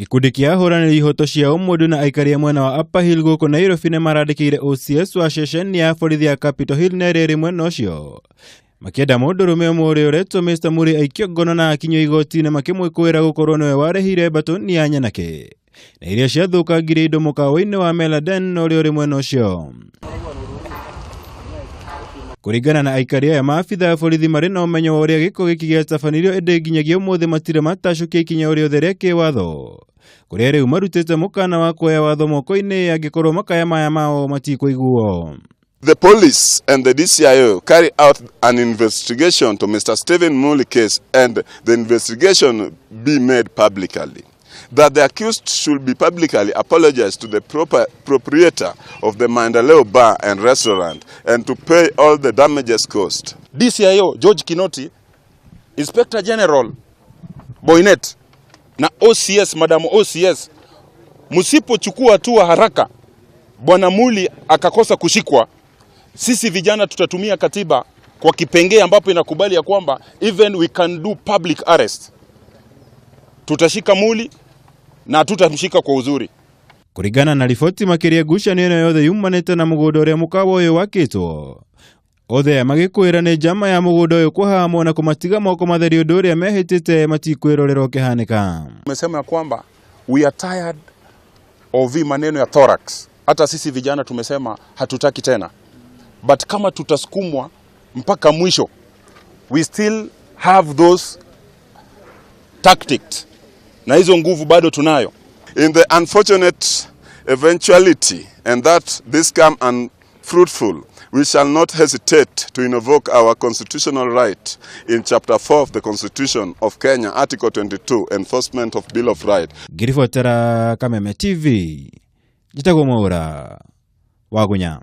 Gĩkundi kĩa ahũranĩri ihoto cia ũmũndũ na aikari a mwena wa Upper Hill gũkũ Nairobi nĩ marandĩkĩire OCS wa ceceni ya borithi ya Capitol Hill na ĩrĩa ĩrĩ mwena ũcio makĩenda mũndũrũme ũmwe ũrĩa ũretwo Mr Murray aikio ngono na akinyio igoti-inĩ makĩmwĩkũĩra gũkorwo nĩwe warĩhire mbatũni ya nyanake na iria ciathũkangirie indo mũkawa-inĩ wa Meladen ũrĩa ũrĩ mwena ũcio. Kũringana na aikari aya, maabitha a borithi marĩ na ũmenyo wa ũrĩa gĩko gĩkĩ gĩatabanirio, ĩndĩ nginyagia ũmũthĩ matirĩ matacũkia ikinya o rĩothe rĩa kĩwatho, kũrĩa rĩu marutĩte mũkana wa kuoya watho moko-inĩ angĩkorwo makaya maya mao matikũiguo. The police and the DCIO carry out an investigation to Mr. Stephen Muli case and the investigation be made publicly. That the accused should be publicly apologized to the proper proprietor of the Maendeleo Bar and Restaurant and to pay all the damages caused. DCIO George Kinoti, Inspector General Boinnet na OCS, Madam OCS, msipochukua hatua haraka, Bwana Muli akakosa kushikwa, sisi vijana tutatumia katiba kwa kipengee ambapo inakubali ya kwamba even we can do public arrest. Tutashika Muli na hatutamshika kwa uzuri. Kũringana na riboti makĩria, ngucanio ĩno yothe yumanĩte na mũgũnda ũrĩa mũkawa ũyũ wakĩtwo, othe aya magĩkwĩra nĩ njama ya mũgũnda ũyũ kũhamwo na kũmatiga moko matheri, ũndũ ũrĩa mehĩtĩte matikwĩrorera ũkĩhanĩka. Tumesema ya kwamba we are tired of hii maneno ya thorax. Hata sisi vijana tumesema hatutaki tena, but kama tutasukumwa mpaka mwisho, we still have those tactics na hizo nguvu bado tunayo. In the unfortunate eventuality and that this come unfruitful, we shall not hesitate to invoke our constitutional right in Chapter 4 of the Constitution of Kenya, Article 22, Enforcement of Bill of Rights. Ngĩribotera Kameme TV, njĩtagwo Mwaũra Wagunya.